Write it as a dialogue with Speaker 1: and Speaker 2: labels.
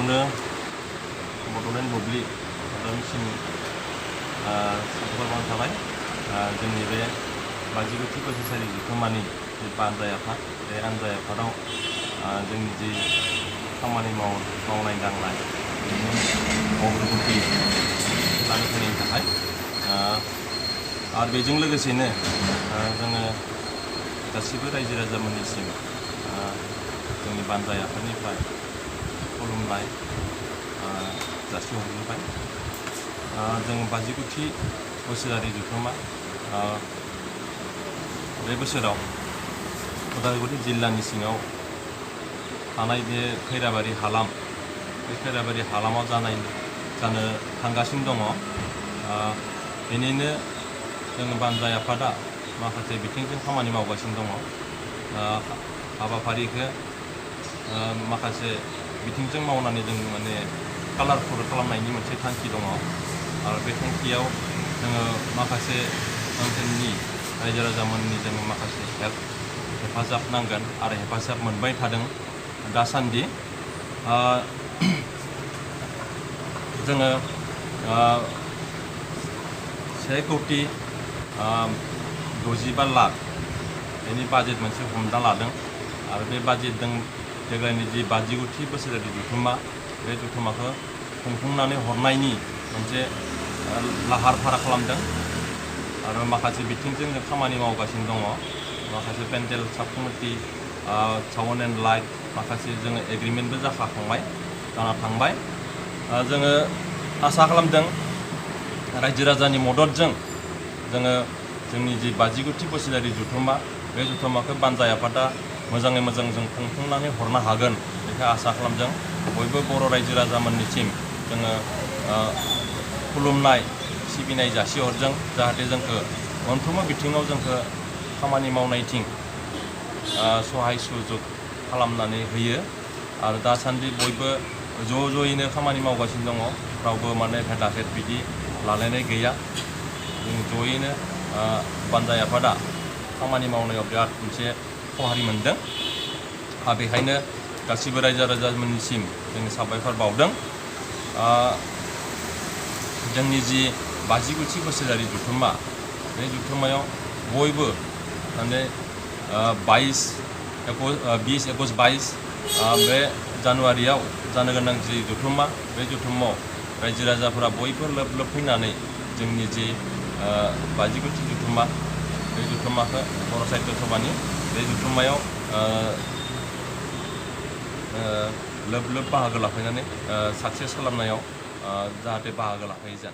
Speaker 1: गिबियावनो बड'लेण्ड बुब्लि हादरनिसिम साबायखर बावनाय थाबाय। जोंनि बे 59थि बोसोरसालि जुथुम्मानि जि आनजाइ आफाद, बे आनजाइ आफादाव जोंनि जि खामानि मावनाय दांनाय बिनि अग्रगति लानो फैनायनि थाखाय आरो बेजों लोगोसेनो जोङो गासिबो रायजो राजामोननिसिम जोंनि आनजाइ आफादनिफ्राय खुलुमनाय जासिहरबाय। जों 59थि बोसोरारि जुथुम्मा बे बोसोराव उदालगुरि जिल्लानि सिङाव थानाय बे खैराबारि हालाम, बे खैराबारि हालामाव जानो थांगासिनो दङ। बेनिनो जों आनजाइ आफादा माखासे बिथिंजों खामानि मावगासिनो दङ। हाबाफारिखौ माखासे बिथिंजों मावनानै जों माने कालारफुल खालामनायनि मोनसे थांखि दङ। आरो बे थांखियाव जोङो माखासे ओनसोलनि रायजो राजामोननि जोङो माखासे हेफाजाब नांगोन आरो हेफाजाब मोनबाय थादों दासान्दि। जोङो 1,65 लाख बेनि बाजेट मोनसे हमना लादों आरो बे बाजेटजों देग्लायनि जि 59थि बोसोरारि जुथुम्मा, बे जुथुम्माखौ खुंफुंनानै हरनायनि मोनसे लाहार फाहार खालामदों आरो माखासे बिथिंजों जों खामानि मावगासिनो दङ। माखासे पेन्डेल साबकमिटि, साउन्ड एन्ड लाइट माखासे जोङो एग्रिमेन्टबो जाना थांबाय। जोङो आसा खालामदों रायजो राजानि मददजों जोङो जोंनि जि 59थि बोसोरारि जुथुम्मा, बे जुथुम्माखौ आनजाइ आफादा मोजाङै मोजां जों खुंफुंनानै हरनो हागोन बेखौ आसा खालामदों। बयबो बर' रायजो राजामोननिसिम जोङो खुलुमनाय सिबिनाय जासिहरदों, जाहाथे जोंखौ मोनफ्रोमबो बिथिङाव जोंखौ खामानि मावनायथिं सहाय सुजुग खालामनानै होयो। आरो दासान्दि बयबो ज'यैनो खामानि मावगासिनो दङ। रावबो माने भेदाभेद बिदि लालायनाय गैया। जों ज'यैनो आनजाइ आफादा खामानि मावनायाव बिराद मोनसे खहारि मोनदों। बेखायनो गासिबो रायजो राजामोननिसिम जों साबायखर बावदों। जोंनि जि 59थि बोसोरारि जुथुम्मा, बे जुथुम्मायाव बयबो माने 20-21-22 बे जानुवारियाव जानो गोनां जि जुथुम्मा, बे जुथुम्मायाव रायजो राजाफोरा बयबो लोब लोब फैनानै जोंनि जि 59थि जुथुम्मा, बे जुथुम्माखौ बर' साहित्य सभानि बे जुथुम्मायाव लोब लोब बाहागो लाफैनानै साक्सेस खालामनायाव जाहाथे बाहागो लाफैयो।